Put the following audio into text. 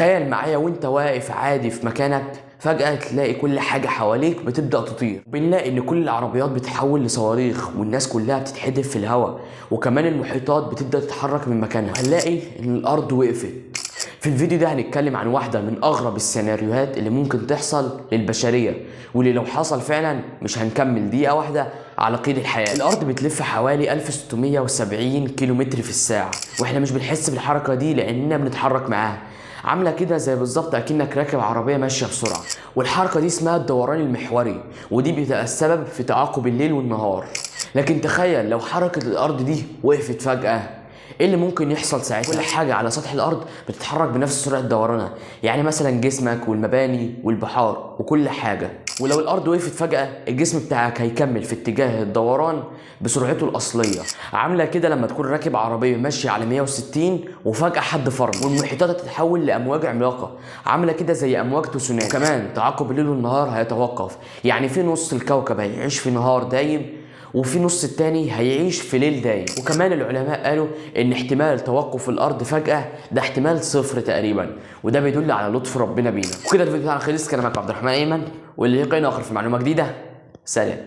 تخيل معايا وانت واقف عادي في مكانك، فجأة تلاقي كل حاجة حواليك بتبدأ تطير. بنلاقي ان كل العربيات بتتحول لصواريخ، والناس كلها بتتحدف في الهواء، وكمان المحيطات بتبدأ تتحرك من مكانها. هنلاقي ان الارض وقفت. في الفيديو ده هنتكلم عن واحدة من أغرب السيناريوهات اللي ممكن تحصل للبشرية، واللي لو حصل فعلا مش هنكمل دقيقة واحدة على قيد الحياة. الأرض بتلف حوالي 1670 كيلومتر في الساعة، واحنا مش بنحس بالحركة دي لأننا بنتحرك معاها. عاملة كده زي بالظبط أكنك راكب عربية ماشية بسرعة، والحركة دي اسمها الدوران المحوري، ودي بتبقى السبب في تعاقب الليل والنهار. لكن تخيل لو حركة الأرض دي وقفت فجأة، ايه اللي ممكن يحصل ساعتها؟ كل حاجة على سطح الأرض بتتحرك بنفس سرعة دورانها، يعني مثلا جسمك والمباني والبحار وكل حاجة. ولو الأرض وقفت فجأة، الجسم بتاعك هيكمل في اتجاه الدوران بسرعته الأصلية. عاملة كده لما تكون راكب عربية ماشية على 160 وفجأة حد فرمل. والمحيطات هتتحول لأمواج عملاقة عاملة كده زي أمواج تسونامي. وكمان تعاقب الليل والنهار هيتوقف، يعني في نص الكوكب هيعيش في نهار دايم، وفي نص التاني هيعيش في ليل دايم. وكمان العلماء قالوا ان احتمال توقف الارض فجأة ده احتمال صفر تقريبا، وده بيدل على لطف ربنا بينا. وكده الفيديو بتاعنا خلص. كان معاكم عبد الرحمن ايمن، واللي لقينا اخر في معلومة جديدة. سلام.